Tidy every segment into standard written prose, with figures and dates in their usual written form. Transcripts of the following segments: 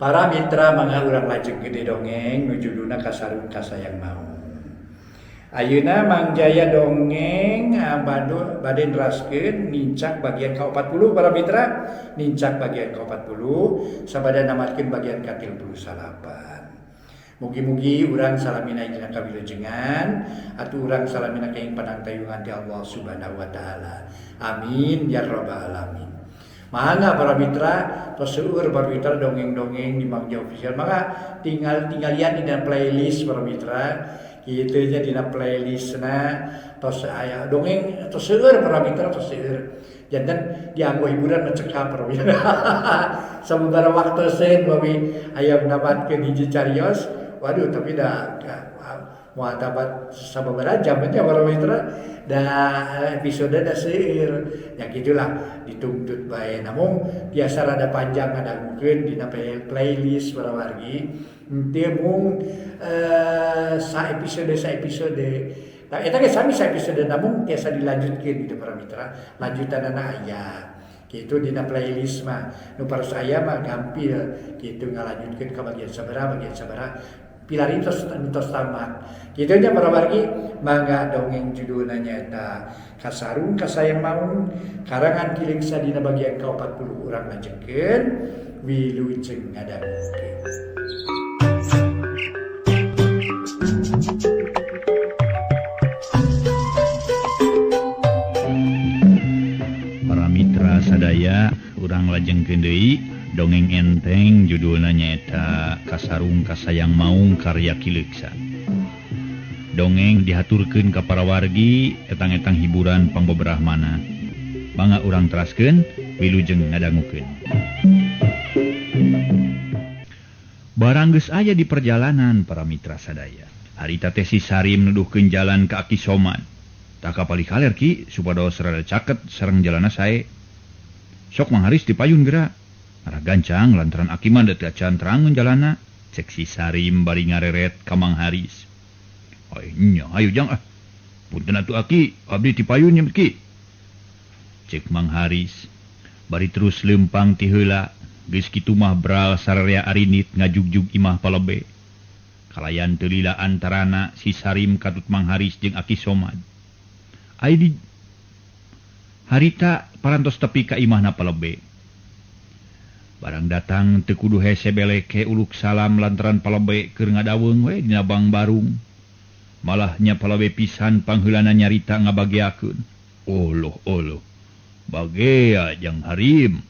Para mitra mangga urang lajengkeun deui dongeng nu judulna Kasarung Kasayang Maung. Ayeuna Mang Jaya dongeng bade neraskeun nincak bagian ka-40 para mitra, nincak bagian ka-40 sabada namatkeun bagian ka-38. Mugi-mugi urang salamina dina kawilujengan atuh urang salamina kenging panangtayungan ti Allah Subhanahu wa taala. Amin ya rabbal alamin. Mangga para mitra tos seueur para mitra dongeng-dongeng di Mang Jaya Official mangga tinggal tinggalian dina playlist para mitra kitu nya dina playlistna tos aya dongeng tos seueur para mitra tos seueur janten dianggo hiburan mah cekap para mitra. Sababaraha waktoseun bami aya namatkeun hiji carios waduh tapi da moal tamat sababaraha jam nya para mitra da episode da seueur nya kitulah ditungtut bae namun biasa rada panjang ngadangukeun dina playlist para wargi henteu mung sa episode tah eta ge sami sa episode namun tiasa dilanjutkeun gitu para mitra lanjutanana aya kitu dina playlist mah nu paros aya mah gampil kitu ngalanjutkeun ka bagian sabaraha pilari tos tamat kitu nya para wargi mangga dongeng judulna nyaeta Kasarung Kasayang Maung karangan Ki Leungsa dina bagian ka-40 urang lajengkeun wilujeng ngadangukeun. Para mitra sadaya urang lajengkeun deui dongeng enteng judulna nyaeta Kasarung Kasayang Maung karya Ki Leungsa. Dongeng dihaturkeun ka para wargi etang-etang hiburan pangbeberahmana. Mangga urang teraskeun wilujeng ngadangukeun. Barang geus aya di perjalanan para mitra sadaya. Harita teh si Sarim nuduhkeun jalan ka Aki Somad. Tah kapali kaler Ki supados rada caket sareng jalanna sae. Sok Mang Haris dipayun geura. Arah gancang lantaran Aki mah teu acan terangeun jalanna. Cek si Sarim bari ngareret ka Mang Haris. Ay nya ayo jang ah. Punten atuh Aki, abdi dipayun nya Ki. Cek Mang Haris bari terus leumpang ti heula. Geus kitu mah bral sararea arinit ngajugjug imah palebe. Kalayan teu lila antarana si Sarim katut Mang Haris jeung Aki Somad. Ai di harita parantos tepi ka imahna palebe. Barang datang teu kudu hese beleke uluk salam lantaran palebe keur ngadaweung we dina bang barung. Malah nya palebe pisan pangheulana nyarita ngabageakeun. Oloh oloh. Bagea jang Harim.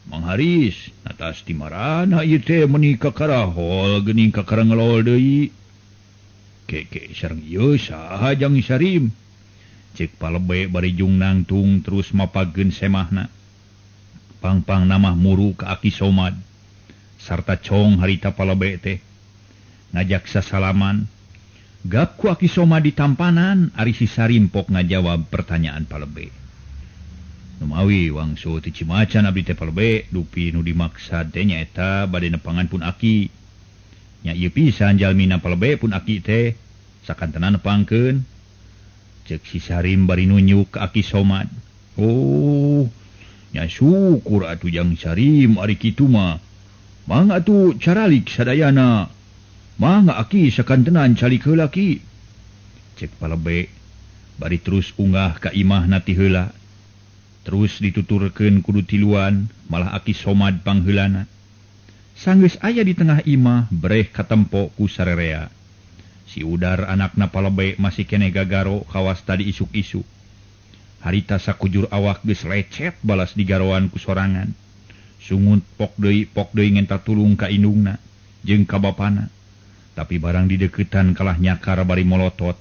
Mang Haris, natas ti marana ieu teh meuni kakarahol geuning kakara ngelol deui. Keke sareng ieu saha jang Sarim? Cek palebe bari jung nangtung terus mapageun semahna. Pangpang namah muru ka Aki Somad sarta cong harita palebe teh ngajak sasalaman. Gap ku Aki Somad ditampanan ari si Sarim pok ngajawab pertanyaan palebe. Numawi wangsul ti Cimacan abdi teh palebe dupi nu dimaksad teh nyaeta bade nepangan pun Aki. Nya ieu pisan jalmina palebe pun Aki teh sakantena nepangkeun. Cek si Sarim bari nunjuk ka Aki Somad. Oh, nya syukur atuh jang Sarim ari kitu mah. Mangga atuh caralik sadayana. Mangga Aki sakantenan calik heula Ki. Cek palebe bari terus unggah ka imahna ti heula. Terus dituturkeun kudu tiluan malah Aki Somad pangheulana. Sanggeus aya di tengah imah breh katempo ku sarerea. Si Udar anakna palebe masih keneh gagaro kawas tadi isuk-isuk. Harita sakujur awak geus lecet balas digaroan ku sorangan. Sungut pok deui ngenta tulung ka indungna jeung ka bapana. Tapi barang dideukeutan kalah nyakar bari molotot,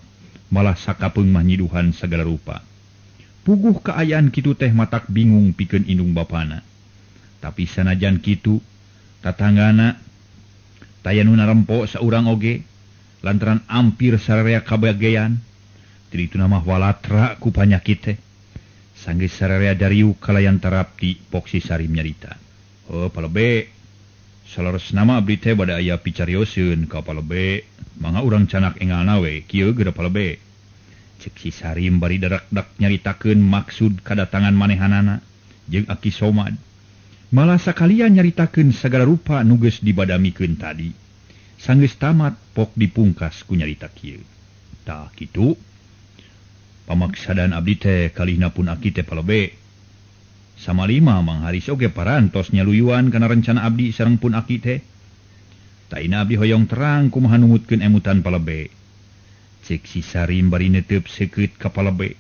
malah sakapeung mah nyiduhan sagala rupa. Puguh kaayaan kitu teh matak bingung pikeun indung bapana. Tapi sanajan kitu, tatanggana taya nu narempo saurang oge lantaran ampir sararea kabagean. Ti ditu mah walatra ku panyakit teh. Sanggeus sararea dariuk kalayan tarapti pok si Sarim nyarita. Oh palebe, saleresna mah abdi teh bade aya picarioseun ka palebe, mangga urang canak engalna we kieu geura palebe. Cek si Sarim bari darak-dak nyaritakeun maksud kadatangan manehanana jeung Aki Somad. Malah sakalian nyaritakeun sagala rupa nu geus dibadamikeun tadi. Sanggeus tamat pok dipungkas ku nyarita kieu. Tah kitu. Pamaksadan abdi teh kalihna pun aki teh palebe. Samalima Mang Haris oge parantos nyaluyuan kana rencana abdi sareng pun aki teh. Taina abdi hoyong terang kumaha nungutkeun emutan palebe. Cek si Sarim bari neteup seukeut ka palebe.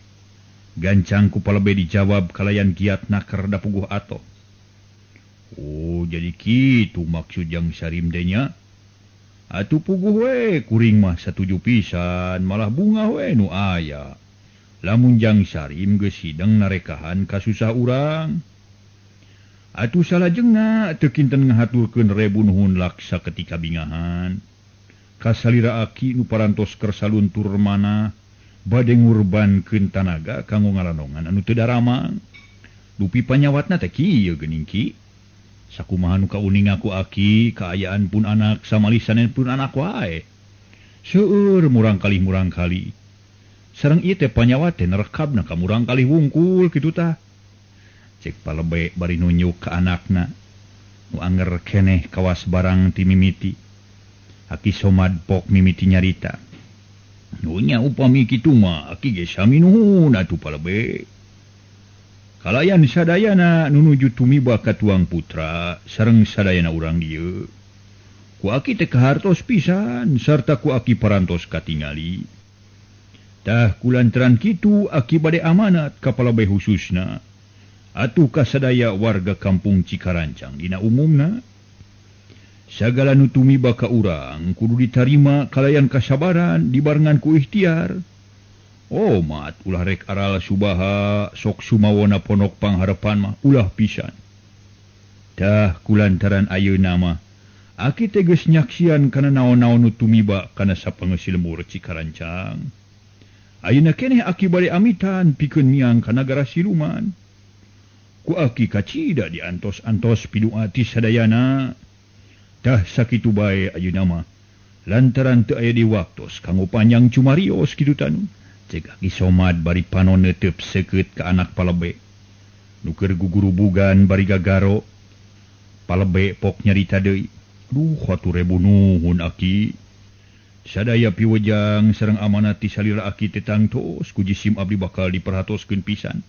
Gancang ku palebe dijawab kalayan giat naker da puguh atoh. Oh, jadi kitu maksud jang Sarim teh nya. Atuh puguh we kuring mah satuju pisan malah bunga we nu aya. Lamun jang Sarim geus hideng narekahan kasusah urang. Atuh salajengna teu kinten ngahaturkeun rebu nuhun laksa ketika bingahan. Kasalira aki nu parantos kersa luntur mana bade ngurbankeun tanaga kanggo ngalanongan anu teu daramang. Dupi panyawatna teh kieu geuning ki. Sakumaha nu kauninga ku aki, kaayaan pun anak samalih sanen pun anak wae. Seueur murang kalih. Sareng ieu teh panyawat teh nerekabna ka murang kalih wungkul kitu tah. Cek palebe bari nunjuk ka anakna. Nu anger keneh kawas barang ti mimiti. Aki Somad pok mimiti nyarita. Nunya upami kitu mah aki ge sami nuhun atuh palebe. Kalayan sadayana nunuju tumiba ka tuang putra sareng sadayana urang dieu. Ku aki teh kahartos pisan sarta ku aki parantos katingali. Tah kulantaran kitu aki bade amanat ka palebe hususna atuh ka sadaya warga kampung Cikarancang dina umumna. Sagala nu tumiba ka urang kudu ditarima kalayan kasabaran dibarengan ku ikhtiar. Oh mat ulah rek aral subaha sok sumawona ponok pangharepan mah ulah pisan. Tah kulantaran ayeuna mah aki teh geus nyaksian kana naon-naon nu tumiba kana sapangeusi lembur Cikarancang. Ayeuna keneh aki bade amitan pikeun miang ka nagara siluman. Ku aki kacida diantos-antos pidua ti sadayana. Tah sakitu bae ayeuna mah lantaran teu aya di waktos kanggo panjang cumarios kitu tanu. Cek Aki Somad bari panon neteup seukeut ka anak palebe. Nu keur gugurubugan bari gagaro. Palebe pok nyarita deui. Duh atuh rebu nuhun aki. Sadaya piwejang sareng amanat ti salira aki teh tangtos ku jisim abdi bakal diperhatoskeun pisan.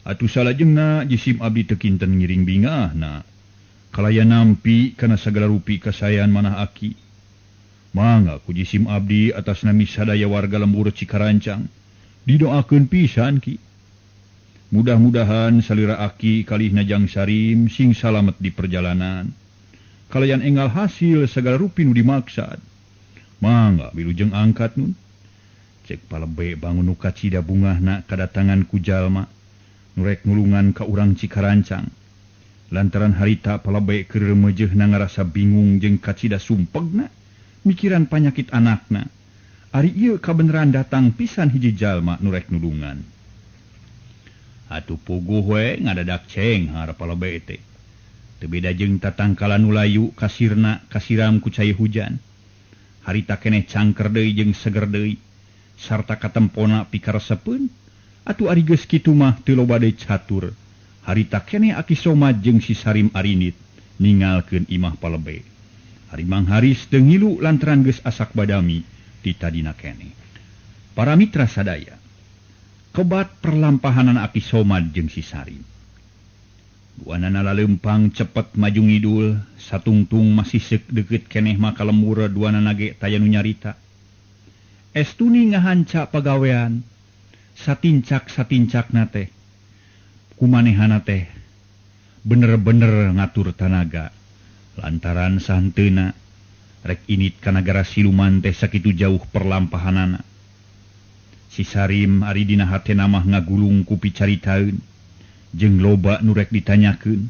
Atuh salajengna jisim abdi teu kinten ngiring bingahna. Kalayan nampi kana sagala rupi kasayan manah aki. Mangga ku jisim abdi atas nami sadaya warga lembur Cikarancang didoakeun pisan ki. Mudah-mudahan salira aki kalihna jang Sarim sing salamet di perjalanan. Kalayan enggal hasil sagala rupi nu dimaksad. Mangga wilujeng angkat nun. Cek palebe bangun nu kacida bungahna kadatangan ku jalma nu rek nulungan ka urang Cikarancang. Lantaran harita palebe keur remeujeuhna ngarasa bingung jeung kacida sumpegna mikiran panyakit anakna. Ari ieu kabeneran datang pisan hiji jalma nu rek nulungan. Atuh puguh we ngadadak cenghar palebe teh. Teu beda jeung tatangkalan nu layu kasirna kasiram ku cai hujan. Harita keneh cangker deui jeung seger deui sarta katempona pikaresepeun. Atuh ari geus kitu mah teu loba deui catur. Harita keneh Aki Somad jeung si Sarim arinit ningalkeun imah palebe. Ari Mang Haris teu ngilu lantaran geus asak badami ti tadina keneh. Para mitra sadaya, kebat perlampahanan Aki Somad jeung si Sarim. Duanana laleumpang cepet maju ngidul, satungtung masih seuk deukeut keneh mah ka lembur duanana ge taya nu nyarita. Estuni ngahanca pagawean, satincak-satincakna teh. Kumanehana teh bener-bener ngatur tanaga. Lantaran sahenteuna rek init ka nagara siluman teh sakitu jauh perlampahanana. Si Sarim ari dina hatena mah ngagulung ku picaritaeun jeung loba nu rek ditanyakeun.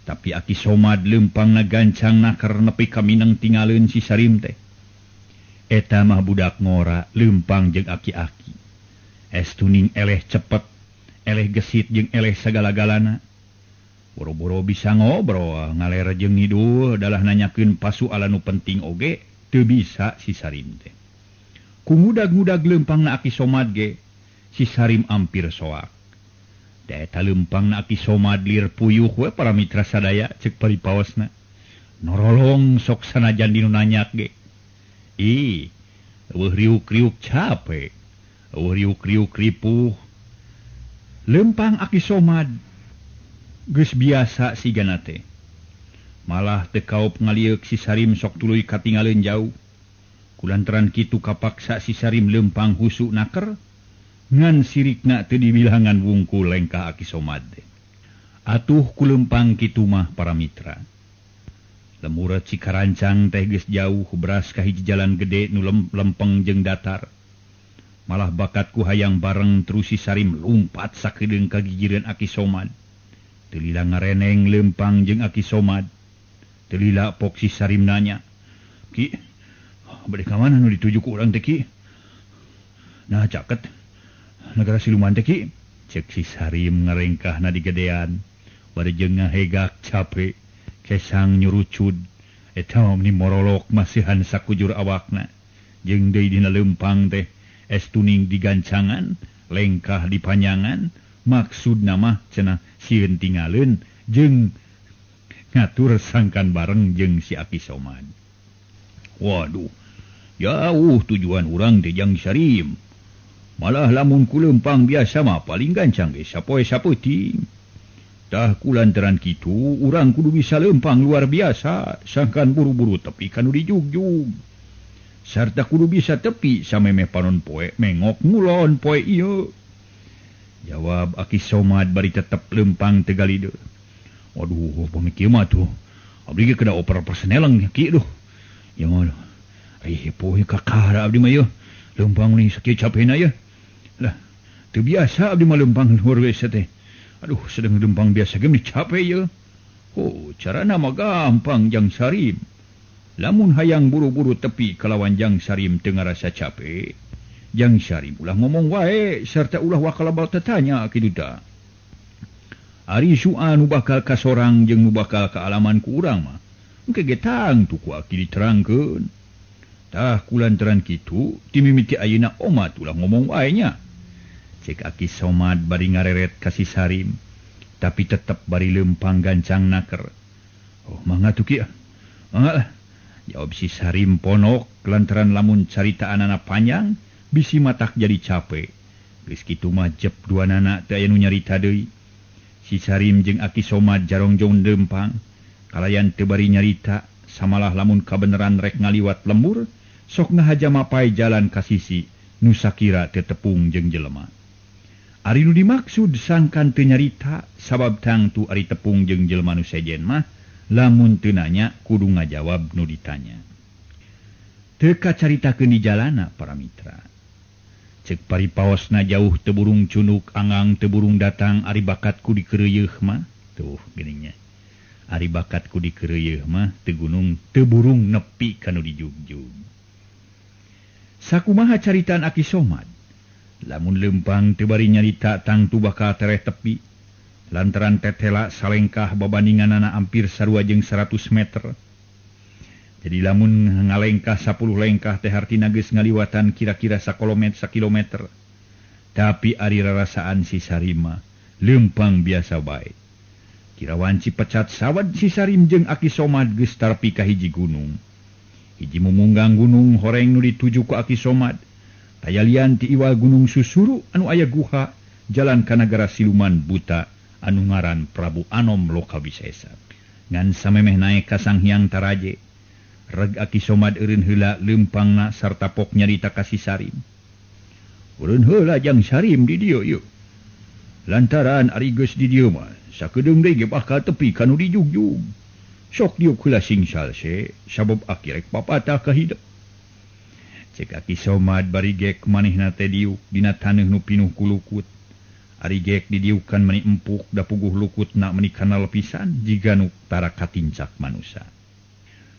Tapi Aki Somad leumpangna gancang naker nepi ka mineng tingaleun si Sarim teh. Eta mah budak ngora leumpang jeung aki-aki. Estuning eleh cepet, eleh gesit jeung eleh sagala-galana. Boro-boro bisa ngobrol ngaler jeung ngidul dalah nanyakeun pasualan nu penting oge teu bisa si Sarim teh. Ku ngudag-ngudag leumpangna Aki Somad ge si Sarim ampir soak. Da eta leumpangna Aki Somad lir puyuh we para mitra sadaya ceuk paripaosna. Norolong sok sanajan dinu nanyak ge. Ih, eueuh riuk-riuk capek. Eueuh riuk-riuk ripuh. Leumpang Aki Somad geus biasa sigana teh. Malah teu kaop ngalieuk si Sarim sok tuluy katingaleun jauh. Kulantaran kitu kapaksa si Sarim leumpang husu naker ngan sirikna teu dibilangan wungkul lengkah Aki Somad. Atuh ku leumpang kitu mah para mitra. Lemur Cikarancang teh geus jauh beras ka hiji jalan gede nu lempeng jeung datar. Malah bakatku hayang bareng terus si Sarim lumpat sakedeung ka gigireun Aki Somad. Teu lila ngareneng leumpang jeung Aki Somad. Teu lila pok si Sarim nanya, "Ki, bade ka mana nu dituju ku urang teh Ki?" "Nah caket negara siluman teh Ki." Cek si Sarim ngarengkahna digedean. Bade jeung ngahegak cape. Kesang nyurucud eta mah morolok masihan sakujur awakna jeung deui dina leumpang teh es tuning digancangan lengkah dipanyangan maksudna mah cenah sieun tingaleun jeung ngatur sangkan bareng jeung si Aki Somad. Waduh, jauh tujuan urang teh jang Sarim. Malah lamun ku leumpang biasa mah paling gancang ge sapoe sapeuting. Tah kulantaran kitu urang kudu bisa leumpang luar biasa sangkan buru-buru tepi kanu dijugjug. Sarta kudu bisa tepi samemeh panon poe mengok ngulon poe ieu. Jawab Aki Somad bari tetep leumpang tegalide. Waduh, pami kieu mah tuh. Abdi ge kena oper personeleng ki duh. Ya mah. Ai poe kakara abdi mah ieu. Leumpang nih sakieu capena ieu. Lah, teu biasa abdi mah leumpang luar biasa teh. Aduh, sedang lempang biasa ge meni capek ye. Oh, carana mah gampang jang Sarim. Lamun hayang buru-buru tepi kalawan jang Sarim teu ngarasa capek. Jang Sarim ulah ngomong wae sarta ulah wakalabal tetanya kitu tah. Ari su'a nu bakal kasorang jeung nu bakal kaalaman ku urang mah engke ge tangtu ku aki diterangkeun. Tah kulantaran kitu ti mimiti ayeuna omat ulah ngomong wae nya. Cek Aki Somad bari ngareret ka si Sarim, tapi tetep bari leumpang gancang naker. Oh, mangga tuh Ki. Mangga lah. Jawab si Sarim ponok lantaran lamun caritaanana panjang bisi matak jadi capek. Geus kitu mah jep duanana teu aya nu nyarita deui. Si Sarim jeung Aki Somad jarongjong leumpang, kalayan teu bari nyarita, samalah lamun kabeneran rek ngaliwat lembur, sok ngahaja mapai jalan ka sisi nu sakira teu tepung jeung jelema. Ari nu dimaksud sangkan teu nyarita sabab tangtu ari tepung jeung jelema nu sejen mah lamun teu nanya kudu ngajawab nu ditanya. Teu kacaritakeun di jalana para mitra. Ceuk paripaosna jauh teu burung cunuk angang teu burung datang ari bakatku dikeureuyeih mah tuh geuning nya. Ari bakatku dikeureuyeih mah teu gunung teu burung nepi ka nu dijugjug. Sakumaha caritaan Aki Somad? Lamun leumpang teu bari nyarita tangtu bakal tereh tepi. Lantaran tetela salengkah babandinganana hampir sarua jeung 100 meter. Jadi lamun ngalengkah 10 lengkah teh hartina geus ngaliwatan kira-kira sakilometer. Tapi ari rarasaan si Sarim mah leumpang biasa bae. Kira wanci pecat sawad si Sarim jeung Aki Somad geus tarpi ka hiji gunung. Hiji mumunggang gunung horeng nu dituju ku Aki Somad. Tayalian ti iwal gunung susuru anu aya guha jalan ka nagara siluman buta anu ngaran Prabu Anom Lokawisesa. Ngan samemeh naek ka Sang Hyang Taraje. Reg Aki Somad eureun heula leumpangna sarta pok nyarita ka si Sarim. Eureun heula jang Sarim di dieu ieu. Lantaran ari geus di dieu mah sakedeung deui ge bakal tepi ka nu dijugjug. Sok diuk heula sing salse sabab aki rek papatah ka hidep. Cek Aki Somad bari gek manehna teh diuk dina taneuh nu pinuh ku lukut. Ari gek didiukan meni empuk da puguh lukutna meni kanal pisan jiga nu tara katincak manusa.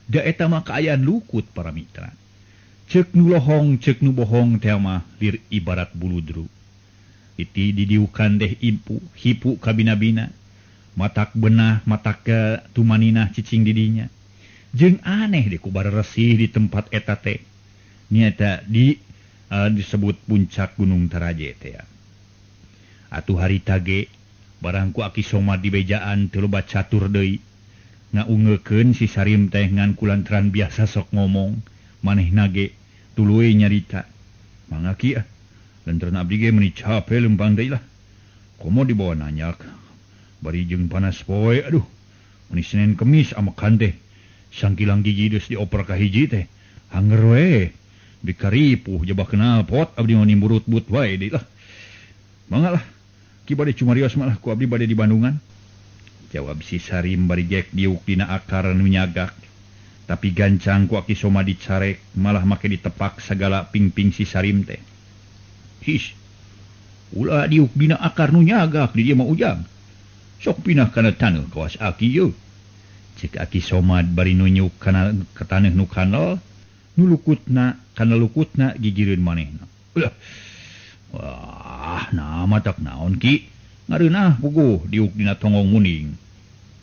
Da eta mah kaayaan lukut para mitra. Ceuk nu lohong ceuk nu bohong teh mah lir ibarat buludru. Iti didiukan deh impu hipu kabina-bina. Matak benah matak tumaninah cicing didinya. Jeung aneh deh ku baresih di tempat eta teh. Nyata di disebut puncak Gunung Taraje teh. Atuh harita ge Barang ku Aki Somad dibejaan teu loba catur deui. Ngaungekeun si Sarim teh ngan kulantaran biasa sok ngomong, manehna ge tuluy nyarita. Mangga Ki ah, lantaran abdi ge meuni cape lempang deui lah. Komo dibawa nanyak, bari jeung panas poe aduh. Meuni Senin Kemis amekan teh. Sangkilang gigi geus dioper ka hiji teh. Hanger we. Dikaripuh jebak kenal pot abdi mah nimburut-but wae deui lah. Mangga lah. Ki bade cumarios mah lah ku abdi bade di Bandungan. Jawab si Sarim bari jek diuk dina akar nu nyagak. Tapi gancang ku Aki Somad dicarek malah make ditepak sagala pingping si Sarim teh. His. Ulah diuk dina akar nu nyagak di dieu mah ujang. Sok pinah kana taneuh kawas Aki yeuh. Cek Aki Somad bari nunjuk kana ka taneuh nu kanal nu lukutna kana lukutna gigireun manehna. Ulah. Wah, nama tak naon Ki. Ngareunah puguh diuk dina tonggong muning.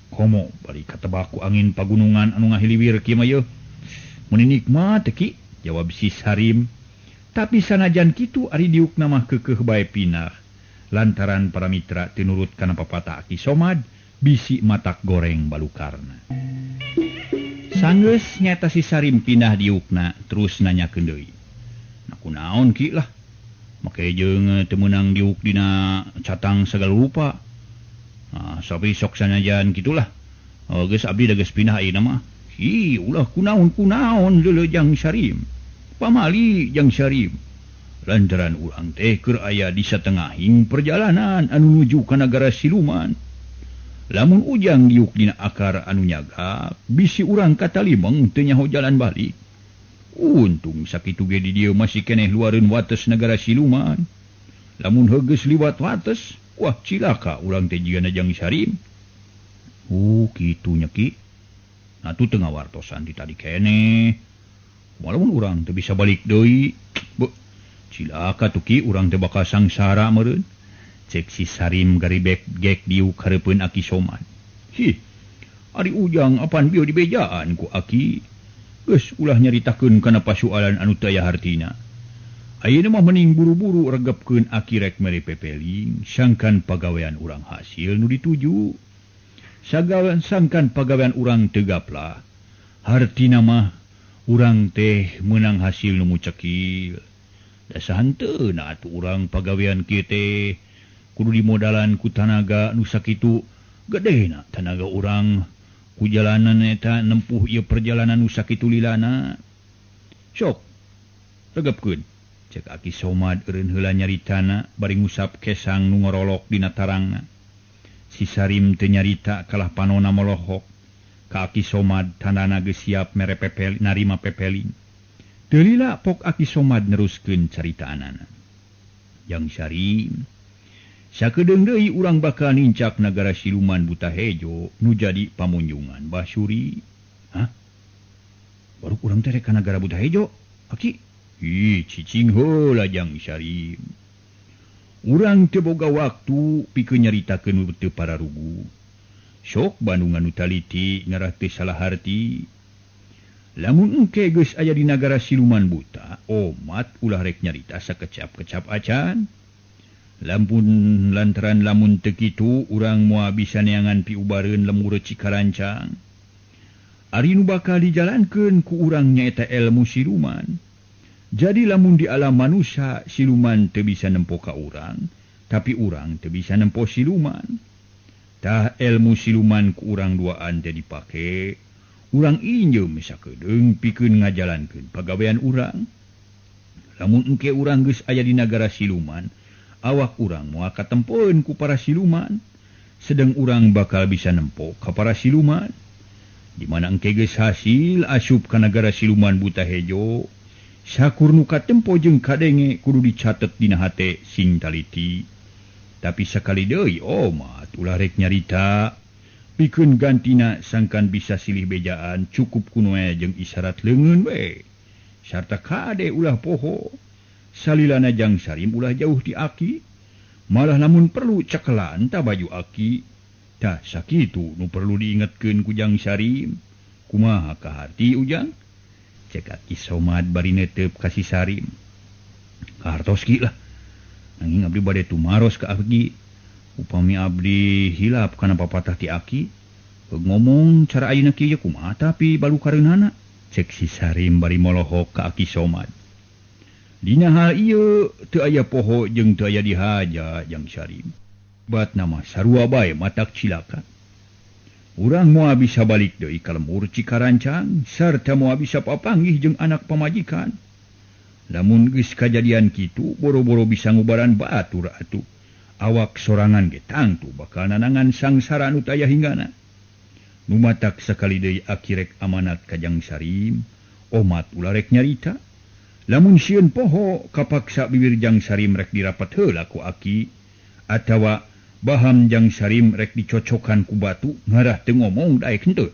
Komo bari katebak ku angin pagunungan anu ngahiliwir kieu mah yeuh. Meuni nikmat Ki, jawab si Sarim. Tapi sanajan kitu ari diukna mah keukeuh bae pinah. Lantaran para mitra teu nurut kana papatah Aki Somad, bisi matak goreng balukarna. Sanggeus nyata si Sarim pindah diukna terus nanyakeun deui. Nah kunaon Ki lah? Make jeung teu meunang diuk dina catang sagala rupa. Nah, sapi sok sanajan kitulah. Oh, geus abdi da geus pindah ayeuna mah. Hi, ulah kunaon-kunaon leuleung jang Sarim. Pamali jang Sarim. Lantaran urang teh keur aya di satengahing perjalanan anu nuju ka nagara siluman. Lamun ujang diuk dina akar anu nyagak, bisi urang katalimeng teu nyaho jalan balik. Untung sakitu ge di dieu masih keneh luareun wates nagara siluman. Lamun heugeus liwat wates, wah cilaka urang teh jigana jang Sarim. Kitu nya Ki. Nah tu teu ngawartosan di tadi keneh. Walaupun urang teu bisa balik deui, beuh, cilaka tuh Ki urang teh bakal sangsara meureun. Cek si Sarim garibek gek diuk hareupeun Aki Somad. Hih, ari ujang apan bieu dibejaan ku Aki. Geus ulah nyaritakeun kana pasualan anu teu aya hartina. Ayeuna mah mending buru-buru regepkeun Aki rek mere pepeling, sangkan pagawean urang hasil nu dituju. Sagawean sangkan pagawean urang teu gaplah. Hartina mah urang teh meunang hasil nu mucekil. Da sahanteuna atuh urang pagawean kieu teh kudu dimodalan ku tanaga nu sakitu gedena tanaga urang ku jalanan eta nempuh ieu perjalanan nu sakitu lilana. Sok regepkeun. Cek Aki Somad eureun heula nyaritana bari ngusap kesang nu ngorolok dina tarangna. Si Sarim teu nyarita kalah panona molohok. Ka Aki Somad tandana geus siap mere pepel narima pepeling. Teu lila pok Aki Somad neruskeun caritaanana. Jang Sarim, sakedeung deui urang bakal nincak nagara siluman Buta Hejo nu jadi pamunjungan Basuri. Hah? Baru urang teh rek ka nagara Buta Hejo, Aki? Ih, cicing heula Jang Sarim. Urang teu boga waktu pikeun nyaritakeun nu teu pararugu. Sok Bandungan nu taliti ngarah teu salah harti. Lamun engke geus aya di nagara siluman buta, omat ulah rek nyarita sakecap-kecap acan. Lampun lantaran lamun teu kitu urang moal bisa neangan piubareun lemur Cikarancang. Ari nu bakal dijalankeun ku urang nyaeta ilmu siluman. Jadi lamun di alam manusia siluman teu bisa nempo ka urang, tapi urang teu bisa nempo siluman. Tah ilmu siluman ku urang duaan teh dipake, urang injeum sakedeung pikeun ngajalankeun pagawean urang. Lamun engke urang geus aya di nagara siluman, awak urang moal katempoeun ku para siluman, sedang urang bakal bisa nempo ka para siluman. Di mana engke geus hasil asup ka nagara siluman Buta Hejo, sakur nu katempo jeung kadenge kudu dicatet dina hate sing taliti. Tapi sakali deui omat ulah rek nyarita pikeun gantina sangkan bisa silih bejaan cukup kuno jeung isyarat leungeun we. Sarta kade ulah poho. Salilana Jang Sarim ulah jauh ti Aki, malah lamun perlu cekelan ta baju Aki. Tah sakitu nu perlu diingetkeun ku Jang Sarim. Kumaha kaharti ujang? Cek Aki Somad bari neuteup ka si Sarim. Kahartos Ki lah. Nanging abdi bade tumaros ka Aki. Upami abdi hilap kana papatah ti aki ngomong cara ayeuna kieu kumaha tapi balukareunana cek si Sarim bari molohok ka Aki Somad. Dina hal ieu teu aya poho jeung teu aya dihaja Jang Sarim. Batna mah sarua bae matak cilaka. Urang moal bisa balik deui ka lembur Cikarancang sarta moal bisa papanggih jeung anak pamajikan. Lamun geus kajadian kitu boro-boro bisa ngubaran batur atuh. Awak sorangan ge tangtu bakal nanangan sangsara nu taya hinggana. Nu matak sakali deui aki rek amanat ka Jang Sarim, omat ulah rek nyarita. Lamun sieun poho kapaksa bibir Jang Sarim rek dirapat heula ku aki atawa baham Jang Sarim rek dicocokan ku batu ngarah teu ngomong daek henteu.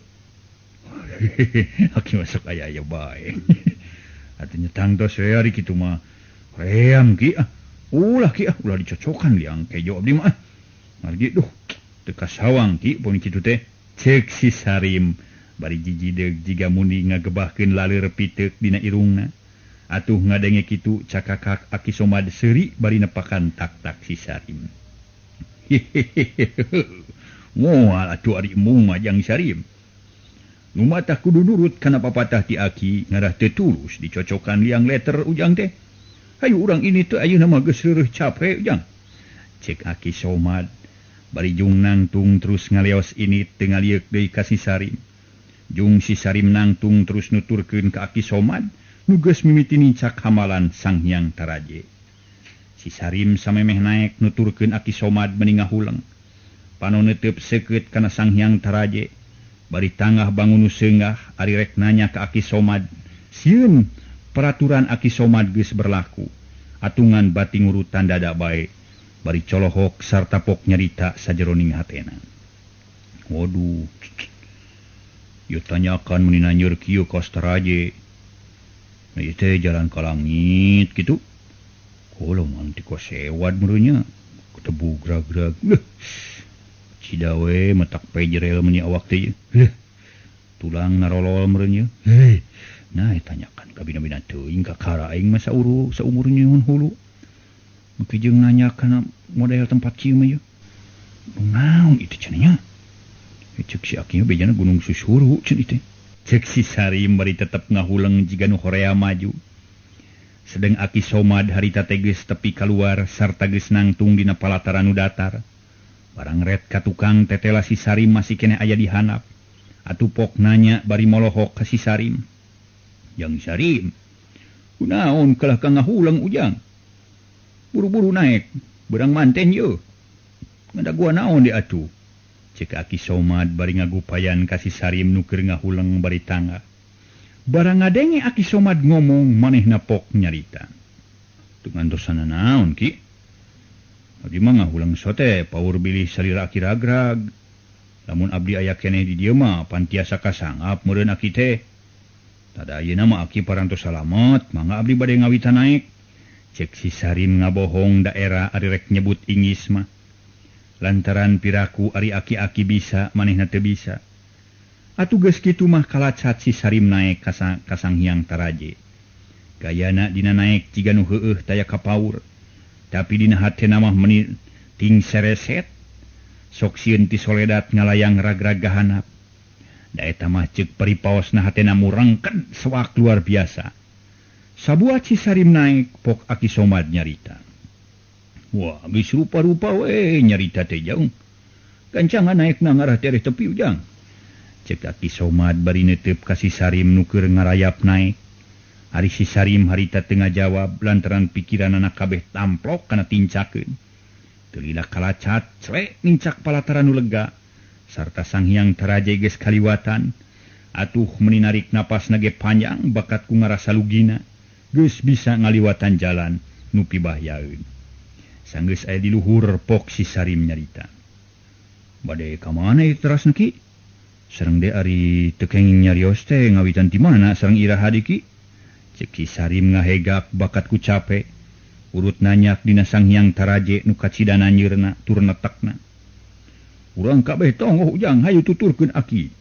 Aki masuk aya-aya bae. Artinya tangtos we ari kitu mah. Ream ki ah. Ulah ki ah, ulah dicocokan liang kejo abdi mah. Margi duh teu kasawang ki pun kitu teh. Cek si Sarim bari jijideug jiga muni ngagebahkeun laleur piteuk dina irungna. Atuh ngadenge kitu cakakak Aki Somad seuri bari nepakan tak-tak si Sarim. Moal atuh ari embung mah Jang Sarim. Nu matah kudu nurut kana papatah ti aki ngarah teu tulus dicocokan liang letter ujang teh. Hayu urang ini teh ayeuna mah geus reureun capek ujang. Cek Aki Somad bari jung nangtung terus ngaleos ini teu ngalieuk deui ka si Sarim. Jung si Sarim nangtung terus nuturkeun ka Aki Somad nu geus mimiti nincak hamalan Sang Hyang Taraje. Si Sarim samemeh naek nuturkeun Aki Somad meni ngahuleng. Panon neuteub seukeut kana Sang Hyang Taraje. Bari tangah bangun nu seungah ari rek nanya ka Aki Somad. Sieun peraturan Aki Somad geus berlaku. Atungan bati ngurutan dada bae. Bari colohok sarta pok nyarita sajeroning hatena. Waduh. Ieu tanyakan meuni nanyeur kieu ka Taraje. Nah, ieu teh jalan ka langit kitu. Kalau nanti kok sewad merunya ketebu grag-grag. Cidawe metak pejrel meni awak teh. Tulang narolol merunya. Hei. Nah, tanyakan ka bina-bina teuing ka kara aing mah sauru saumur nyuhun hulu. Meuki jeung nanya kana model tempat kieu mah yeuh. Naon itu cenah nya? Cek si aki bejana Gunung Susuru cenah teh. Cek si Sarim bari tetep ngahuleng jiga nu horea maju. Sedeng Aki Somad harita teh geus tepi kaluar sarta geus nangtung dina palataran nu datar. Barang ret ka tukang tetela si Sarim masih keneh aya di handap. Atuh pok nanya bari molohok ka si Sarim. Jang Sarim, kunaon kalah ka ngahuleng ujang? Buru-buru naek, berang manten yeuh. Ngadaguan naon di atuh? Cek Aki Somad bari ngagupayan ka si Sarim nu keur ngahuleng bari tangga. Barang ngadenge Aki Somad ngomong manehna pok nyarita. Teu ngantosana naon ki? Abdi mah ngahuleng sote paur bilih salira aki ragrag. Lamun abdi aya keneh di dieu mah pan tiasa kasangap meureun aki teh. Tada ayeuna mah aki parantos salamet, mangga abdi bade ngawitan naek. Cek si Sarim ngabohong daerah ari rek nyebut ingis mah. Lantaran piraku ari aki-aki bisa manehna teu bisa. Atuh geus kitu mah kalacat si Sarim naek ka Sang Hyang Taraje. Gayana dina naek jiga nu heueuh taya kapaur. Tapi dina hatena mah meni ting sereset. Sok sieun ti soledat ngalayang ragrag gahanap. Da eta mah ceuk paripaosna hatena murangked sewak luar biasa. Sabuat si Sarim naek pok Aki Somad nyarita. Wah, geus rupa-rupa we nyarita teh jauh. Gancangan naekna ngarah tereh tepi ujang. Cek Aki Somad bari neuteub ka si Sarim nu keur ngarayap naek. Ari si Sarim harita teu ngajawab lantaran pikiranana kabeh tamplok kana tincakeun. Teu lila kalacat clek nincak palataran nu lega sarta Sang Hyang Taraje geus kaliwatan. Atuh meuni narik napasna ge panjang bakat ku ngarasa lugina. Geus bisa ngaliwatan jalan nu pibahyaeun. Sanggeus aya di luhur pok si Sarim nyarita. Bade ka mana ieu terasna ki? Sareng de ari teu kenging nyarios teh ngawitan ti mana sareng iraha di ki? Cek si Sarim ngahegak bakat ku cape. Urut nanyak dina Sang Hyang Taraje nu kacida nanyeurna tur netekna. Urang kabeh tonggoh ujang hayu tuturkeun aki.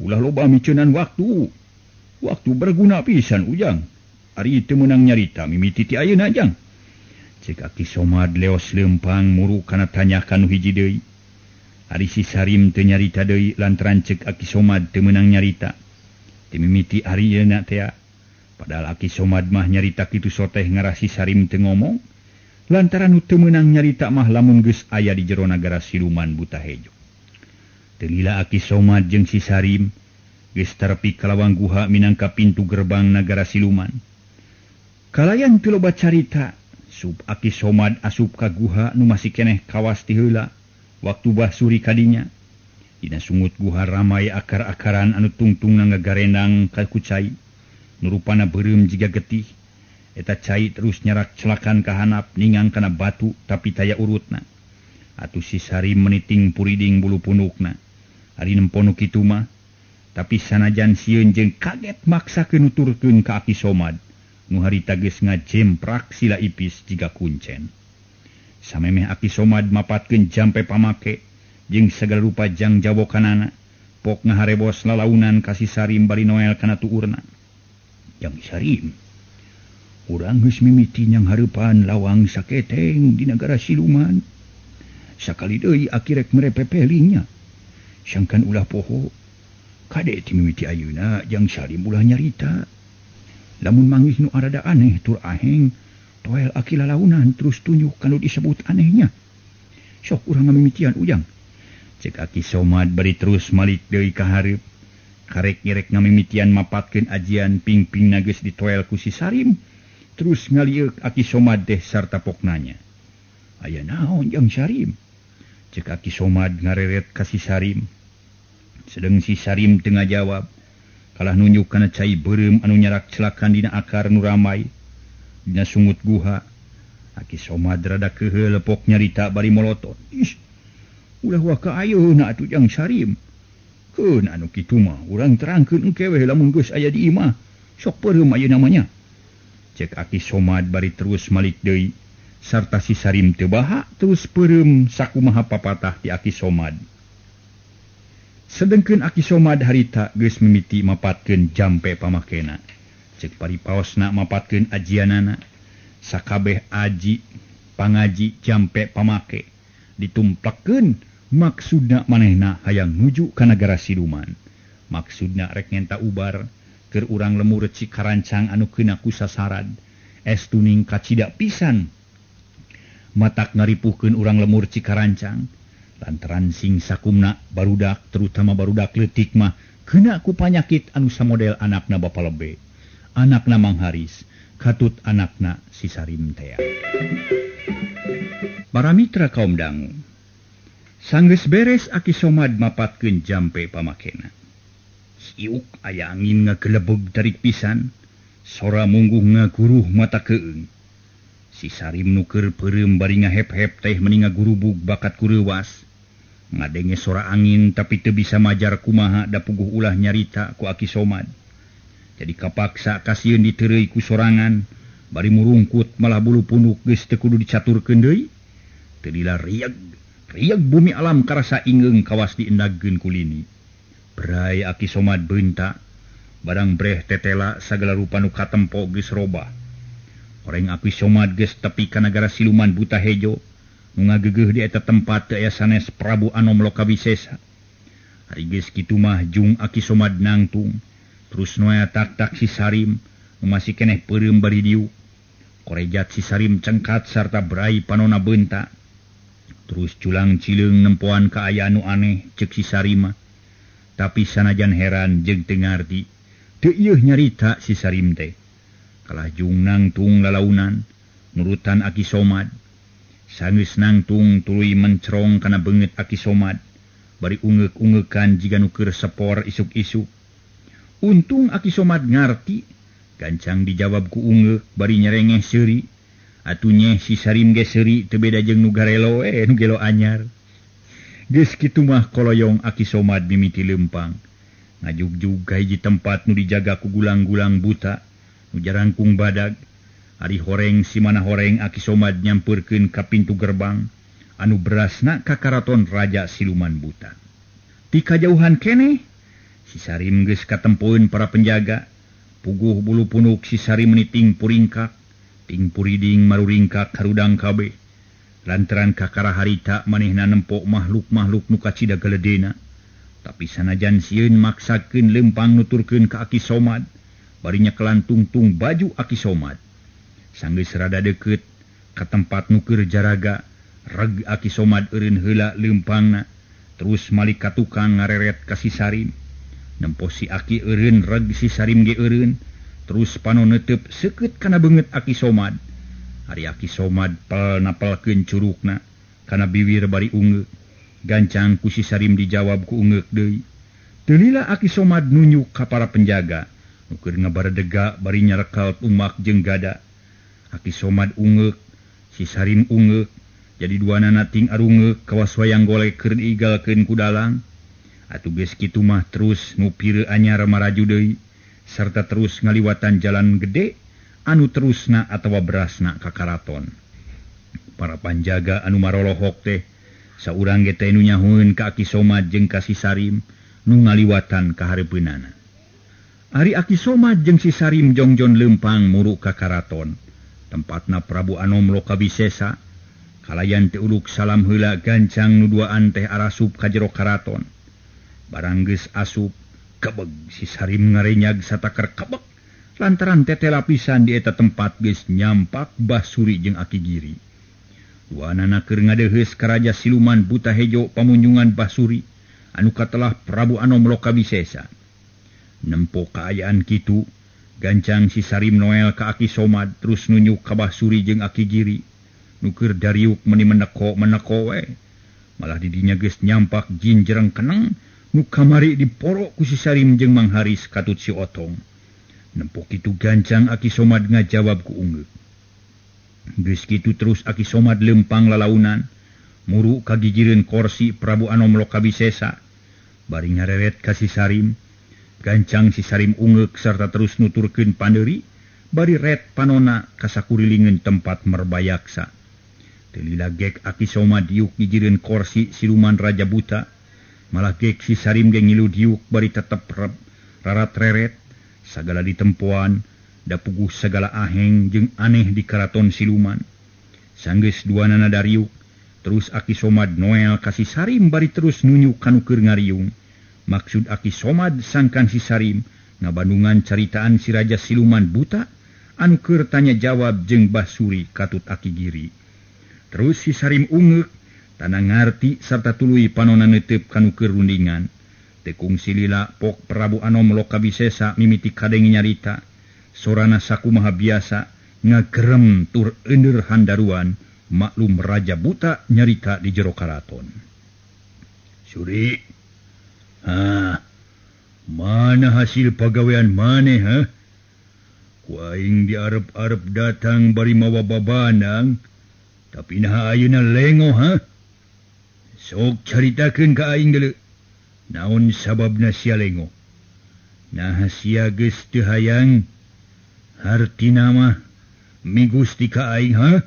Ulah loba miceunan waktu. Waktu berguna pisan ujang. Ari teu meunang nyarita mimiti ti ayeuna jang. Cek Aki Somad leos lempang muru kana tanya kanu hiji deui. Ari si Sarim teu nyarita deui lantaran cek Aki Somad teu meunang nyarita. Teu mimiti ari yeuna tea. Padahal Aki Somad mah nyarita kitu soteh ngarah si Sarim teu ngomong. Lantaran nu teu meunang nyarita mah lamun geus aya di jero nagara siluman Buta Hejo. Teu lila Aki Somad jeung si Sarim geus terepi ka lawang guha minangka pintu gerbang nagara siluman. Kalayan teu loba carita, sub Aki Somad asup ka guha nu masih keneh kawas ti heula waktu basuri kadinya. Dina sungut guha ramai akar-akaran anu tungtungna ngagarendang ka ku cai. Nu rupana beureum jiga getih. Eta cai terus nyarak celakan ka hanap ningang kana batu tapi taya urutna. Atuh si Sarim meniting puriding bulu punukna. Ari nempo nu kitu mah, tapi sanajan sieun jeung kaget maksakeun nuturkeun ka Aki Somad. Nu harita geus ngajemprak sila ipis jiga kuncen. Samemeh Aki Somad mapatkeun jampe pamake jeung sagala rupa jang jawokanana, pok ngaharebos lalaunan ka si Sarim bari noel kana tuurna. Jang Sarim, urang geus mimiti nyanghareupan lawang saketeng di nagara siluman. Sakali deui aki rek mere pepelingnya. Sangkan ulah poho, kade ti mimiti ayeuna Jang Sarim ulah nyarita. Lamun manggih nu arada aneh tur aheng, toel aki lalaunan terus tunjuk kanu disebut anehnya. Sok urang ngamimitian ujang. Cek Aki Somad bari terus malik deui ka hareup. Karek ngerek ngamimitian mapatkeun ajian ping-pingna geus ditoel ku si Sarim. Terus ngalieuk Aki Somad teh sarta poknanya. Aya naon Jang Sarim? Cek Aki Somad ngareret ka si Sarim. Sedeng si Sarim teu ngajawab. Kalah nunjuk kana cai beureum anu nyarak celakan dina akar nu ramai dina sungut guha. Aki Somad rada keheul lepok nyarita bari molotot. Ih, ulah waka ayeuna atuh Jang Sarim. Keun anu kitu mah urang terangkeun engke we lamun geus aya di imah. Sok peureum ayeuna mah nya. Cek Aki Somad bari terus malik deui sarta si Sarim teu baha terus peureum sakumaha papatah ti Aki Somad. Sedengkeun Aki Somad harita geus mimiti mapatkeun jampe pamakena. Cek paripaosna mapatkeun ajianana. Sakabeh aji pangaji jampe pamake ditumplakeun maksudna manehna hayang nuju ka nagara siluman. Maksudna rek ngenta ubar keur urang lemur Cikarancang anu keuna ku sasarad. Estuning kacida pisan. Matak ngaripuhkeun urang lemur Cikarancang. Lantaran sing sakumna barudak terutama barudak leutik mah keuna ku panyakit anu samodel anakna Bapa Lebe, anakna Mang Haris, katut anakna si Sarim tea. Para mitra kaum dangu, sanggeus beres Aki Somad mapatkeun jampe pamakena. Siuk aya angin ngagelebeg tarik pisan, sora mungguh ngaguruh mata keung. Si Sarim nu keur peureum bari ngahep-hep teh meni ngagurubug bakat ku reuwas. Ngadenge sora angin tapi teu bisa majar kumaha da puguh ulah nyarita ku Aki Somad. Jadi kapaksa kasieun diteureuy ku sorangan, bari murungkut malah bulu punuk geus teu kudu dicaturkeun deui. Teu lila rieg, rieg bumi alam karasa ingeung kawas diendagkeun ku lini. Bray Aki Somad beunta, barang breh tetela sagala rupa nu katempo geus robah. Horeng Aki Somad geus tepi ka nagara siluman Buta Hejo. Nu ngagegeuh di eta tempat teu aya sanes Prabu Anom Lokawisesa. Ari geus kitu mah jung Aki Somad nangtung, terus noea tak-tak si Sarim nu masih keneh peureum bari diuk. Korejat si Sarim cengkat sarta brai panona beunta. Terus culang cileung nempoan ka aya anu aneh ceuk si Sarim mah. Tapi sanajan heran jeung teu ngarti, teu ieuh nyarita si Sarim teh. Kalah jung nangtung lalaunan nurutan Aki Somad. Sanggeus nangtung tuluy mencerong kana beungeut Aki Somad bari ungeuk-ungeukan jiga nu keur sepor isuk-isuk. Untung Aki Somad ngarti, gancang dijawab ku ungeuk bari nyerengeh seuri. Atuh nyeh si Sarim ge seuri teu beda jeung nu garelo nu gelo anyar. Geus kitu mah koloyong Aki Somad mimiti leumpang. Ngajugjug ka hiji tempat nu dijaga ku gulang-gulang buta nu jarangkung badag. Ari horeng si mana horeng Aki Somad nyampeurkeun ka pintu gerbang anu berasna ka karaton Raja Siluman Buta. Ti kajauhan keneh si Sarim geus katempoeun para penjaga. Puguh bulu punuk si Sarim meniting puringkak. Ting puriding maruringkak harudang kabeh. Lantaran kakara harita manehna nempok makhluk-makhluk nu kacida geledena. Tapi sanajan sieun maksakeun lempang nuturkeun ka Aki Somad, bari nyekelan tungtung baju Aki Somad. Sanggeus rada deukeut ka tempat nu keur jaraga, reg Aki Somad eureun heula lempangna, terus malik ka tukang ngareret ka si Sarim. Nempo si Aki eureun reg si Sarim ge eureun, terus panon neuteub seukeut kana beungeut Aki Somad. Ari Aki Somad pel napelkeun curukna kana biwir bari ungeuk. Gancang ku si Sarim dijawab ku ungeuk deui. Teu lila Aki Somad nunjuk ka para penjaga nu keur ngabaredega bari nyarekal tumak jeung gada. Aki Somad ungeuk, si Sarim ungeuk, jadi duanana ting arungeuk kawas wayang golek keur diigalkeun ku dalang. Atuh geus kitu mah terus nu pireul anyar maraju deui sarta terus ngaliwatan jalan gede anu terusna atawa berasna ka karaton. Para panjaga anu marolohok teh saurang ge teh nu nyahueun ka Aki Somad jeung ka si Sarim nu ngaliwatan ka hareupeunana. Ari Aki Somad jeung si Sarim jongjon leumpang muruk ka karaton. Tempatna Prabu Anom Lokawisesa. Kalayan teh uluk salam heula gancang nu duaan teh arasup ka jero karaton. Barang geus asup, kebeg si Sarim ngarenyag satakar kebeg lantaran tete lapisan di eta tempat geus nyampak Basuri jeung Aki Giri. Duanana keur ngadeuheus ka Raja Siluman Buta Hejo pamunjungan Basuri anu katelah Prabu Anom Lokawisesa. Nempo kaayaan kitu, gancang si Sarim Noel ka Aki Somad terus nunjuk ka Basuri jeung Aki Giri nu keur dariuk meuni meneko-meneko we. Malah di dinya geus nyampak jin jereng keneng nu kamari diporo ku si Sarim jeung Mang Haris katut si Otong. Nempo kitu gancang Aki Somad ngajawab ku ungeuk. Geus kitu terus Aki Somad lempang lalaunan muru ka gigireun korsi Prabu Anom Lokawisesa bari ngareret ka si Sarim. Gancang si Sarim ungeuk sarta terus nuturkeun pandeuri bari ret panona ka sakurilingeun tempat merbayaksa. Teu lila gek Aki Somad diuk gigireun korsi siluman Raja Buta. Malah gek si Sarim ge ngilu diuk bari tetep rarat reret sagala ditempoan da puguh sagala aheng jeung aneh di karaton siluman. Sanggeus duanana dariuk terus Aki Somad Noel ka si Sarim bari terus nunjuk ka nu keur ngariung. Maksud Aki Somad sangkan si Sarim ngabandungan caritaan si Raja Siluman Buta anu keur tanya jawab jeung Basuri katut Aki Giri. Terus si Sarim ungeuk tanah ngarti sarta tuluy panona neuteup ka nu keur rundingan. Teu kungsi lila pok Prabu Anom Lokawisesa mimiti kadenge nyarita. Sorana sakumaha biasa ngagerem tur euneur handaruan maklum Raja Buta nyarita di jero karaton. Suri, ah, mana hasil pagawean maneh ha? Ku aing diarep-arep datang bari mawa babanang, tapi naha ayeuna lengo ha? Sok caritakeun ka aing deuleu. Naon sababna sia lengo? Naha sia geus teu hayang hartina mah migusti ka aing ha?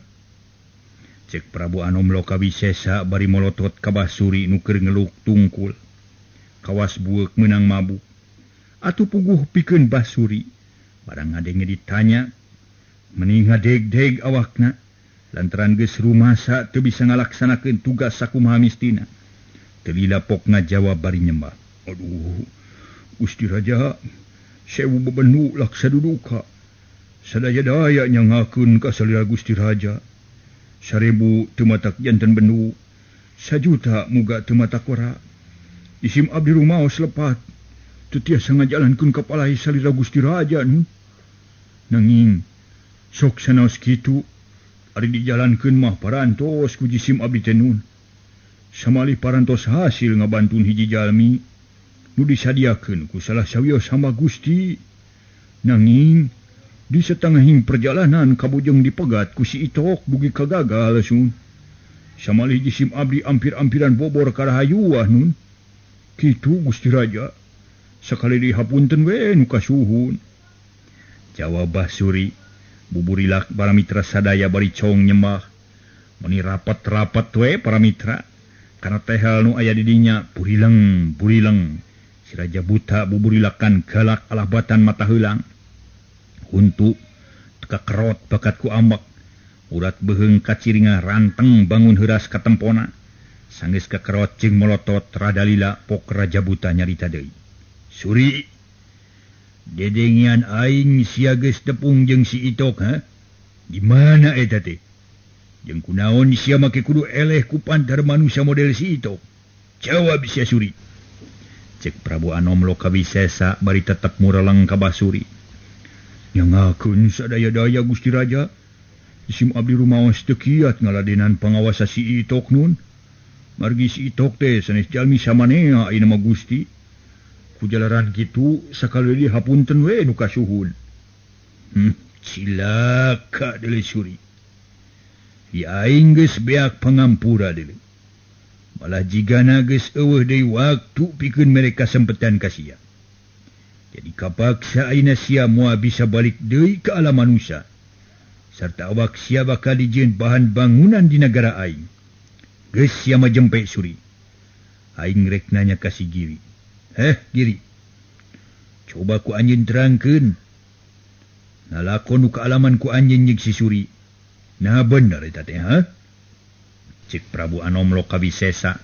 Cek Prabu Anom Lokawisesa bari molotot ka Basuri nu keur ngeluk tungkul. Kawas bueuk meunang mabuk. Atuh puguh pikeun Basuri. Barang ngadenge ditanya, meni ngadeg-deg awakna lantaran geus rumasa teu bisa ngalaksanakeun tugas sakumaha mistina. Teu lila pokna jawab bari nyembah. Aduh, Gusti Raja, sewu bebenu laksa duduka. Sadaya-daya nyangakeun ka salira Gusti Raja. 1000 teu matak janten benu, 1 juta muga teu matak ora. Isim abdi rumaos lepat, teu tiasa ngajalankeun kapalahi salira Gusti Raja nu. Nanging sok sanaos kitu, ari dijalankeun mah parantos ku jisim abdi teh nun. Samalih parantos hasil ngabantun hiji jalmi nu disadiakeun ku salah sawios hamba Gusti. Nanging di setengahing perjalanan kabujeng dipegat ku si Itok dugi kagagal sun. Samalih jisim abdi ampir-ampiran bobor karahayuah nun. Kitu Gusti Raja, sakali dihapunten we nu kasuhun. Jawab Basuri, buburilak para mitra sadaya bari cong nyembah. Meni rapat-rapat we para mitra, karena tehel nu aya di dinya burileng burileng. Si Raja Buta buburilakan galak alah batan mata heulang. Untuk kakerot bakat ku ambek. Urat beuheung kaciringa ranteng bangun heuras katempona. Sanggeus kakerot jeung molotot rada lila pok Raja Buta nyarita deui. Suri, dedengian aing sia geus tepung jeung si Itok ha? Di mana eta teh? Jeung kunaon sia make kudu eleh ku pantar manusia model si Itok? Jawab sia Suri. Cek Prabu Anom Lokawisesa bari tetep mureleng ka Basuri. Nyangakeun sadaya-daya Gusti Raja. Isim abdi rumaos teu kiat ngaladenan pangawasa si Itok nun. Margi si Itok teh sanes jalmi samanea ayeuna mah Gusti. Kujalaran kitu sakali deui hapunten we nu kasuhun. Cilaka deuleu Suri. Di aing geus beak pangampura deuleu. Malah jigana geus eueuh deui waktu pikeun mere kasempetan ka sia. Jadi kapaksa ayeuna sia moal bisa balik deui ka alam manusia. Sarta awak sia bakal dijieun bahan bangunan di nagara aing. Geus sia mah jempe Suri. Aing rek nanya ka si Giri. Giri. Coba ku anjeun terangkeun. Nalakon nu kaalaman ku anjeun jeung si Suri. Nah bener eta teh ha? Cek Prabu Anom Lokawisesa.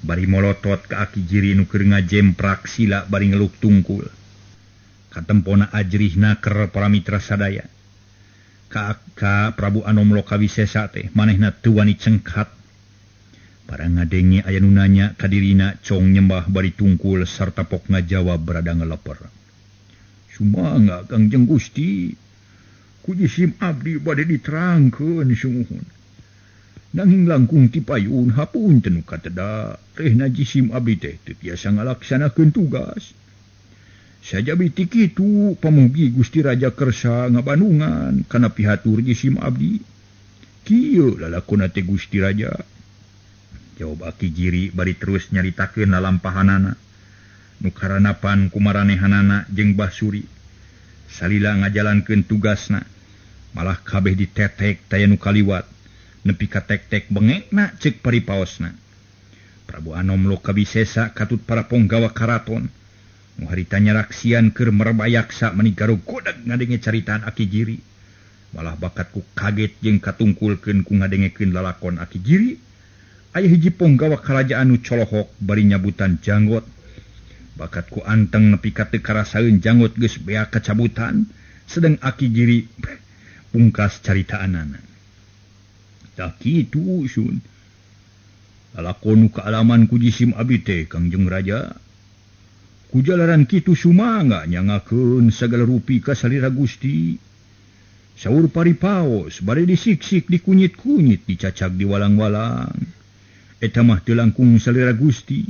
Bari molotot ka Aki Giri nu keur ngajemprak sila bari ngeluk tungkul. Katempona ajrih naker para mitra sadaya. Ka Prabu Anom Lokawisesa teh manehna teu wani cengkat. Barang ngadenge aya nu nanya ka dirina cong nyembah bari tungkul sarta pok ngajawab berada ngeleper. Sumangga Kangjeng Gusti, ku jisim abdi bade diterangkeun sumuhun. Nanging langkung ti payun hapunten nu kateda, rehna jisim abdi teh teu tiasa ngalaksanakeun tugas. Sajabi ti kitu pamugi Gusti Raja kersa ngabandungan kana pihatur jisim abdi. Kieu lalakonna teh Gusti Raja. Jawab Aki Giri bari terus nyaritakeun lalampahanana. Nu karanapan kumaranehanana jeung Basuri. Salila ngajalankeun tugasna, malah kabeh ditetek taya nu kaliwat. Nepi ka tek-tek bengekna ceuk paripaosna. Prabu Anom Lokawisesa katut para ponggawa karaton. Nu harita nyaraksian keur merbayaksa meni garogodag ngadenge caritaan Aki Giri. Malah bakat ku kaget jeung katungkulkeun ku ngadengekeun lalakon Aki Giri. Aya hiji ponggawa karajaan nu colohok bari nyabutan janggot. Bakat ku anteng nepi ka teu karasaeun janggot geus beak kacabutan, sedang Aki Giri pungkas caritaanana. Tah kitu sun. Lalakon nu kaalaman ku jisim abdi teh Kangjeng Raja. Kujalaran kitu sumangga nyangakeun sagala rupi ka salira Gusti. Saur paripaos bari disiksik dikunyit-kunyit dicacag diwalang-walang. Eta mah teu langkung salira Gusti.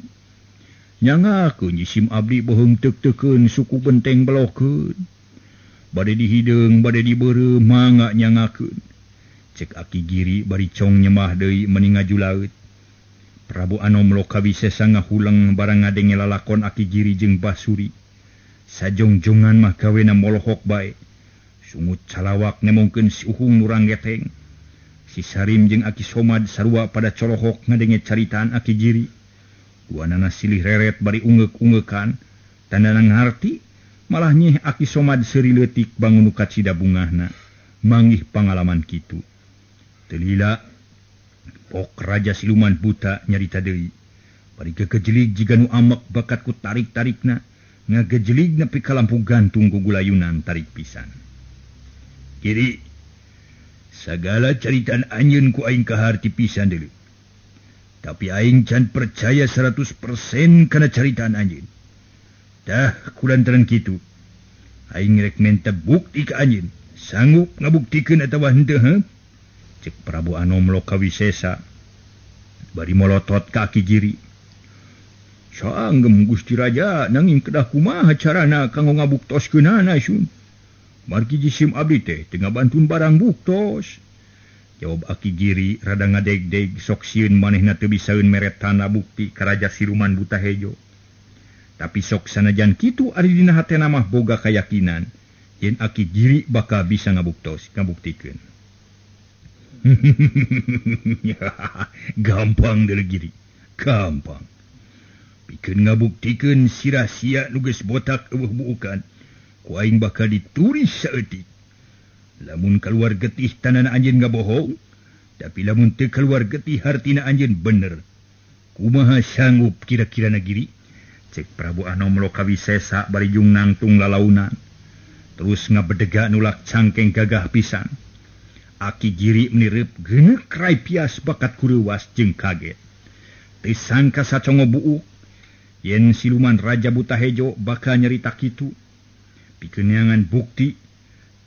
Nyangakeun jisim abdi boheung teuk-teukeun suku benteng belokeun. Bade dihideung bade dibeureum mangga nyangakeun. Cek Aki Giri bari cong nyemah deui meni ngaju laut. Prabu Anom Lokawisesa ngahuleng barang ngadenge lalakon Aki Giri jeung Basuri. Sajongjongan mah gawena molohok bae. Sungut calawak nemongkeun si Uhung nu ranggeteng. Si Sarim jeung Aki Somad sarua pada colohok ngadenge caritaan Aki Giri. Duanana silih reret bari ungeuk-ungeukan. Tandana ngarti malah nyih Aki Somad seuri leutik bangun nu kacida bungahna. Manggih pangalaman kitu. Teu lila pok Raja Siluman Buta nyarita deui. Bari gegejelig jiga nu amek bakat ku tarik-tarikna, ngagejelig nepi ka lampu gantung ku gulayunan tarik pisan. Giri, sagala caritaan anjeun ku aing kaharti pisan deui. Tapi aing can percaya 100% kana caritaan anjeun. Tah kulantaran kitu, aing rek menta bukti ka anjeun. Sanggup ngabuktikeun atawa henteu heuh? Cek Prabu Anom Lokawisesa bari molotot ka Aki Giri. Sanggem Gusti Raja nanging kedah kumaha carana kanggo ngabuktoskeunana sun. Margi jisim abdi teh teu ngabantun barang buktos. Jawab Aki Giri rada ngadegdeg sok sieun manehna teu bisaeun mere tanda bukti ka Raja Siluman Buta Hejo. Tapi sok sanajan kitu ari dina hatena mah boga kayakinan yen Aki Giri bakal bisa ngabuktikeun. Gampang deuleu Giri, gampang. Pikeun ngabuktikeun sirah sia nu geus botak eueuh buukan, ku aing bakal ditulis saeutik. Lamun keluar getih tandana anjeun ngabohong, tapi lamun teu keluar getih hartina anjeun bener. Kumaha sanggup kira-kira na Giri? Cek Prabu Anom Lokawisesa bari jung nangtung lalaunan. Terus ngabedega nulak cangkeng gagah pisan. Aki Giri menireup geuneuk rai pias bakat kureuwas jeung kaget. Teu sangka sacongo buuk yen siluman Raja Buta Hejo bakal nyarita kitu. Pikeun bukti,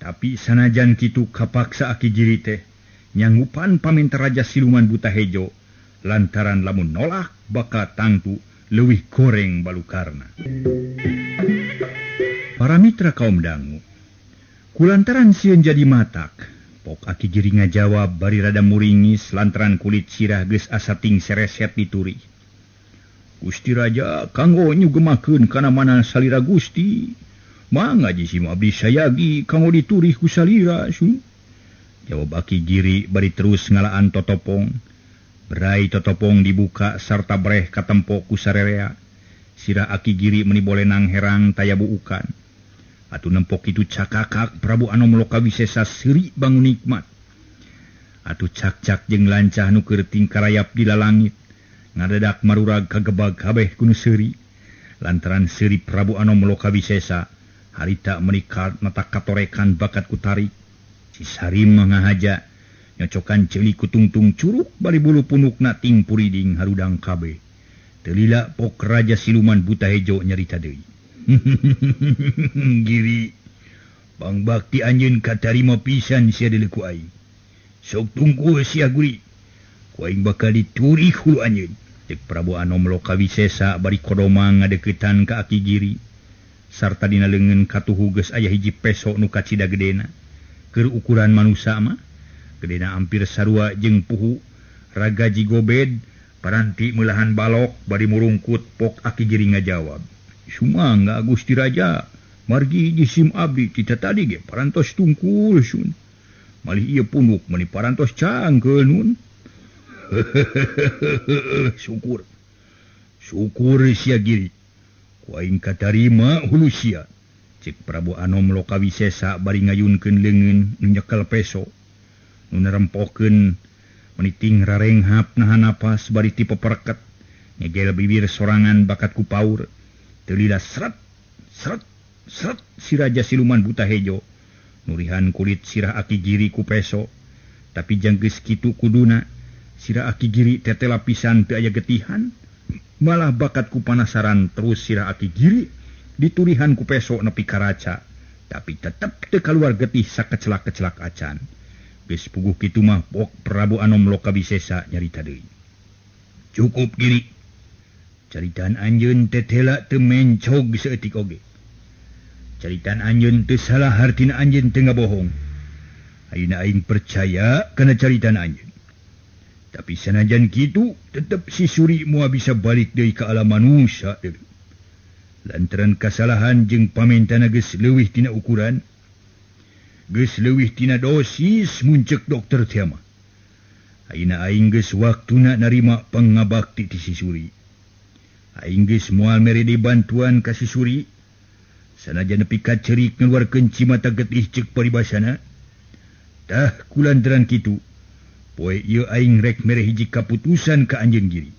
tapi sanajan kitu kapaksa Aki Giri teh nyanggupan paminta Raja Siluman Buta Hejo lantaran lamun nolak bakal tangtu leuwih goreng balukarna. Para mitra kaum dangu, kulantaran sieun jadi matak, pok Aki Giri ngajawab bari rada muringis lantaran kulit sirah geus asa ting sereset dituri. Gusti Raja kanggo nyugemakeun kana mana salira Gusti. Mangga jisim abdi sayagi kanggo diturih ku salira sun. Jawab Aki Giri bari terus ngalaan totopong. Berai totopong dibuka sarta breh katempo ku sarerea. Sirah Aki Giri meni bolenang herang taya buukan. Atuh nempok itu cakakak Prabu Anom Lokawisesa seuri bangun nikmat. Atuh cak-cak jeung lancah nu keur tingkarayap di lalangit. Ngadadak marurag kagebag kabeh ku nu seuri. Lantaran seuri Prabu Anom Lokawisesa harita meni mata katorekan bakat ku tarik. Si Sarim ngahaja nyocokan ceuli ku tungtung curuk bari bulu punukna ting puriding harudang kabeh. Teu lila pok Raja Siluman Buta Hejo nyarita deui. Giri, pangbakti anjeun katarima pisan sia deuleu ku aing. Sok tungku sia guri, ku aing bakal diturih hulu anjeun. Cek Prabu Anom Lokawisesa bari kodomang ngadeuketan ka Aki Giri. Sarta dina leungeun katuhu geus aya hiji peso nu kacida gedena. Keur ukuran manusa mah gedena hampir sarua jeung puhu raga jigobed paranti meulahan balok bari murungkut pok Aki Giri ngajawab. Sumangga Gusti Raja, margi jisim abdi kita tadi ge parantos tungkul sun. Malih ieu punuk meuni parantos cangkeul nun. Syukur. Syukur sia Giri. Ku aing katarima hulu sia. Cek Prabu Anom Lokawisesa bari ngayunkeun leungeun nu nyekel peso. Nu nerempokeun meuni ting rarenghap nahan napas bari ti pepereket. Ngegel bibir sorangan bakat ku paur. Teu lila seret seret seret si Raja Siluman Buta Hejo nurihan kulit sirah Aki Giri ku peso. Tapi janggeus kitu kuduna sirah Aki Giri tetela pisan teu aya getihan, malah bakat ku panasaran terus sirah Aki Giri diturihan ku peso nepi karaca, tapi tetep teu kaluar getih sakecelak-kecelak acan. Geus puguh kitu mah pok Prabu Anom Lokawisesa nyarita deui. Cukup Giri. Caritaan anjeun tetela teu mencog saeutik oge. Caritaan anjeun teu salah hartina anjeun teu ngabohong. Ayeuna aing percaya kana caritaan anjeun. Tapi sanajan kitu tetep si Suri moal bisa balik deui ka alam manusia deui. Lantaran kasalahan jeung pamentana geus leuwih tina ukuran, geus leuwih tina dosis muncek dokter teh mah. Ayeuna aing geus waktuna narima pangabakti ti si Suri. Aing geus moal mere deui bantuan ka si Suri. Sanajan nepi ka cerik ngaluarkeun cimata getih ceuk paribasana. Tah kulantaran kitu, poe ieu aing rek mere hiji kaputusan ka anjeun Giri.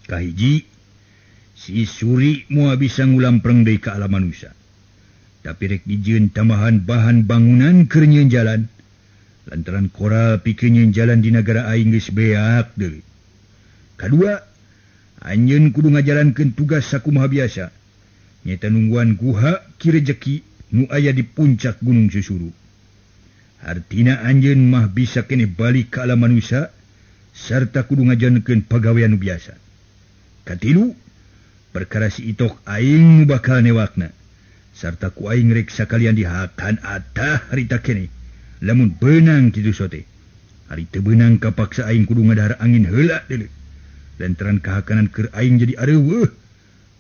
Kahiji, si Suri moal bisa ngulampreng deui ka alam manusia. Tapi rek dijieun tambahan bahan bangunan keur nyieun jalan. Lantaran koral pikeun nyieun jalan di nagara aing geus beak deui. Kadua, anjeun kudu ngajalankeun tugas sakumaha biasa. Nyaeta nungguan guha Ki Rejeki nu aya di puncak Gunung Susuru. Hartina anjeun mah bisa keneh balik ka alam manusia sarta kudu ngajalankeun pagawean nu biasa. Katilu, perkara si Itok aing nu bakal newakna sarta ku aing rek sakalian dihakan atah harita keneh. Lamun beunang kitu sote. Ari teu beunang kapaksa aing kudu ngadahar angin heula deuleu. Lantaran kahakanan keur aing jadi areuweuh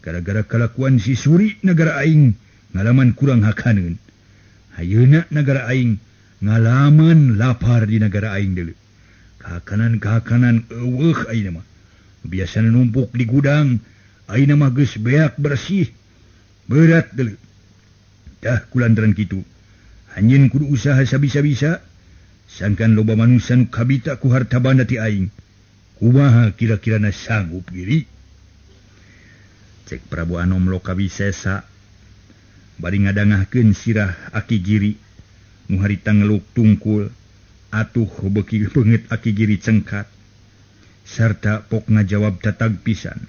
gara-gara kalakuan si Suri nagara aing ngalaman kurang hakaneun. Ayeuna nagara aing ngalaman lapar di nagara aing deuleu. Kahakanan-kahakanan eueuh ayeuna mah. Biasana numpuk di gudang, ayeuna mah geus beak bersih. Berat deuleu. Tah kulantaran kitu. Anjeun kudu usaha sabisa-bisa sangkan loba manusia nu kabita ku harta banda ti aing. Kumaha kira-kirana sanggup Giri? Cek Prabu Anom Lokawisesa bari ngadangahkeun sirah Aki Giri nu harita ngeluk tungkul atuh beuki beungeut Aki Giri cengkat sarta pok ngajawab tatag pisan.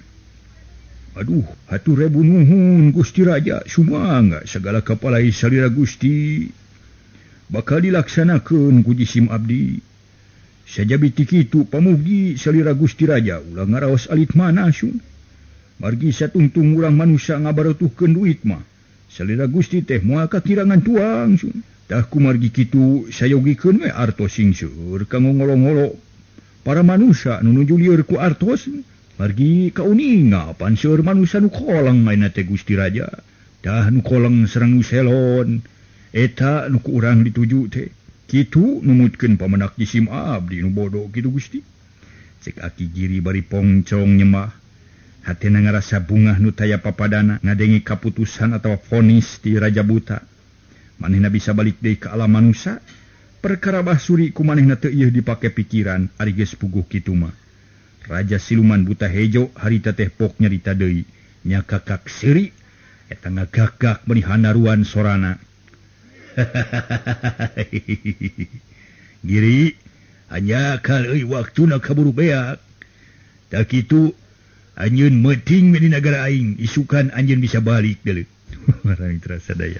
Aduh, hatur ribu nuhun Gusti Raja, sumangga segala kapalai salira Gusti bakal dilaksanakeun ku jisim abdi. Sajabi ti kitu pamugi salira Gusti Raja ulah ngaraos alit mana sung. Margi satungtung urang manusia ngabarotuhkeun duit mah. Salira Gusti teh moal kakirangan tuang sung. Tah kumargi kitu sayogikeun we artos sing seueur kanggo ngolo-ngolo. Para manusia nu nuju lieur ku artos margi kauninga pan seueur manusia nu koleng maena teh Gusti Raja. Tah nu koleng sareng nu selon eta nu ku urang dituju teh. Kitu numutkeun pamenak jisim abdi nu bodoh kitu Gusti. Cek Aki Giri bari pongcong nyembah. Hatena ngarasa bungah nu taya papadana ngadengi kaputusan atawa vonis ti Raja Buta. Manehna bisa balik deui ka alam manusia. Perkara Basuri ku manehna teu ieu dipake pikiran ari geus puguh kitu mah. Raja Siluman Buta Hejo harita teh pok nyarita deui nya kakak seuri eta ngagagak meuni hanaruan sorana. Giri hanya kal euy waktuna kaburu beak. Tak kitu anjeun meuting di nagara aing isukan anjeun bisa balik deuleu. Barang terasa daya.